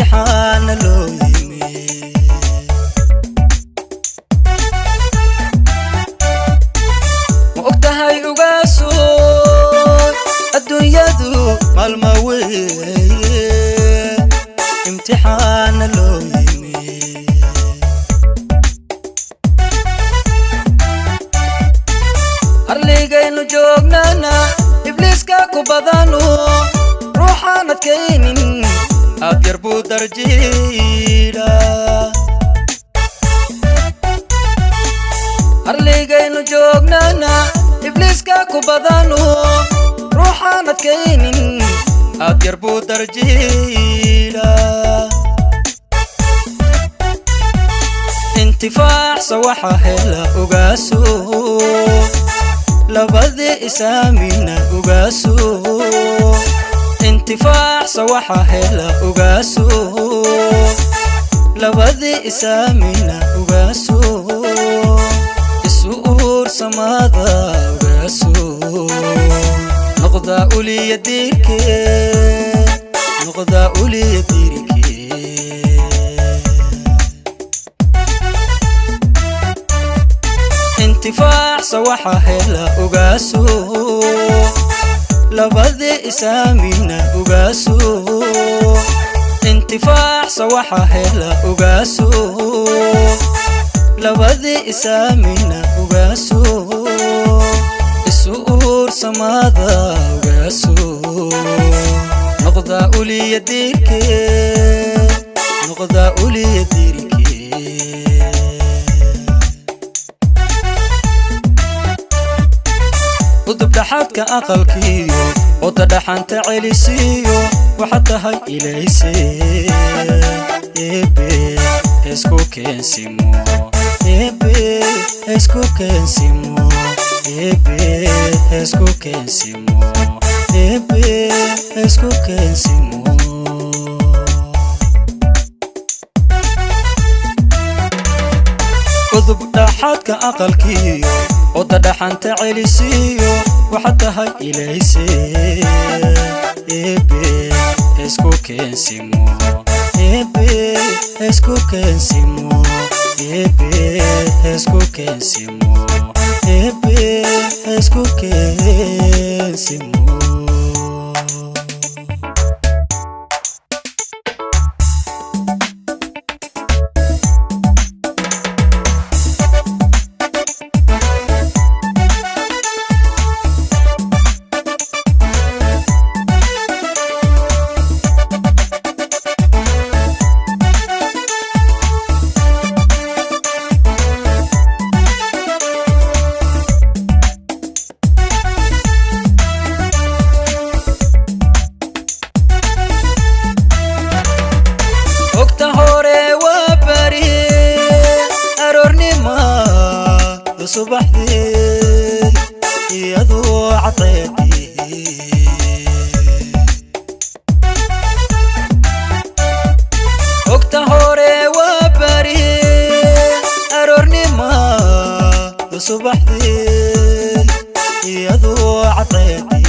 Imtixaana loo yimi. Ma og tahay, ugaaso, adduunyadu maalma weeye, imtixaana loo yimi. Arligaynu joognana ibliiska ku badanu, ruuxaan adkaynin aad yar buu darjiidha. Arligaynu joognana ibliiska ku badanu, ruuxaan adkaynin aad yar buu darjiidha. Intifaacsa waxa hela, ogaaso, labadii isaamina, ogaaso. Intifaacsa waxa hela, ogaaso, labadii isaamina, ogaaso. Isu uursamaada, ogaaso, noqda uliya diirke, noqda uliya diirke. Intifaacsa waxa hela, ogaaso, labadii isaamina, ogaaso. Intifaacsa waxa hela, ogaaso, labadii isaamina, ogaaso. Isu uursamaada, ogaaso, noqda uliya diirke, noqda uliya diirke. Udub dhaxaadka aqalkiiyo wada dhaxanta celisiiyo waxaad tahay ilayse. Ebe isku keensimo, ebe isku keensimo, ebe isku keensimo, ebe isku keensimo. Udub dhaxaadka aqalkiiyo wada dhaxanta celisiiyo waxaad tahay ilayse. Ebe isku keensimo, ebe isku keensimo, ebe isku keensimo, ebe isku keensimo. Ogta hore waa bari aroornimada subaxdii, iyadoo cadceedii. Ogta hore waa bari aroornimada subaxdii, iyadoo cadceedii.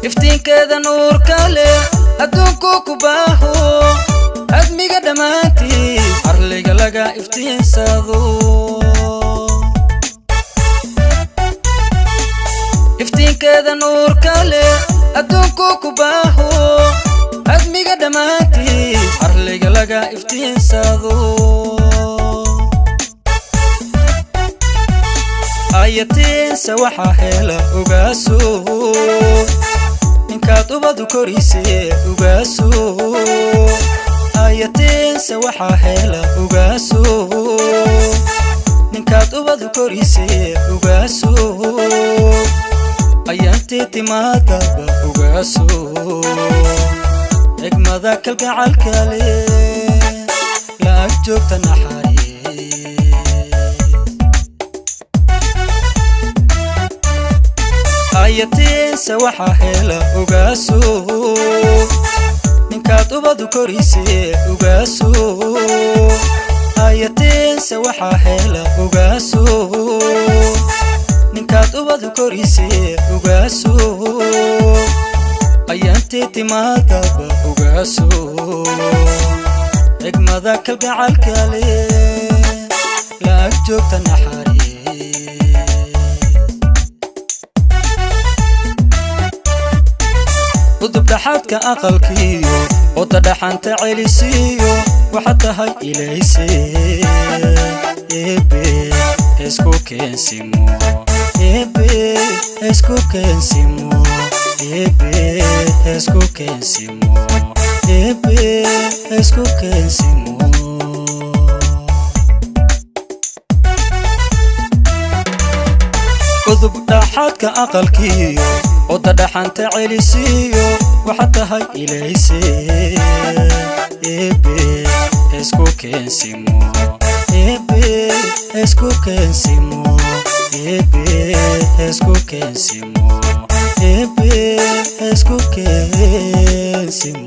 Iftiinkeeda nuurka leh adduunku ku baaho, admiga dhammaantii arliga laga iftiinsado. Iftiinkeeda nuurka leh adduunku ku baaho, admiga dhammaantii arliga laga iftiinsado. Ayatiinsa waxaa hela, ogaaso, ninkaad ubadu korise, ogaaso. Ayatiinsa waxaa hela, ogaaso, ninkaad ubadu korise, ogaaso. Ayaantii timaadaba, ogaaso, xigmada kalgacalkale laag joogta naxariis. Ayatiinsa waxaa hela, ogaaso, ninkaad ubadu korise, ogaaso. Ayatiinsa waxaa hela, ogaaso, ninkaad Markaad ubadu korisee ugaaso, ayaantii timaadaba ugaaso, xigmada kalgacalkale laag joogta naxariis. Udub dhaxaadka aqalkiiyo oda dhaxanta celisiiyo, waxaad tahay ilayse ebe isku keensimo, ebe isku keensimo, ebe isku keensimo, ebe isku keensimo. Udub dhaxaadka aqalkiiyo oda dhaxanta celisiiyo, waxaad tahay ilayse ebe isku keensimo, ebe isku keensimo, ebe isku keensimo, ebe isku keensimo.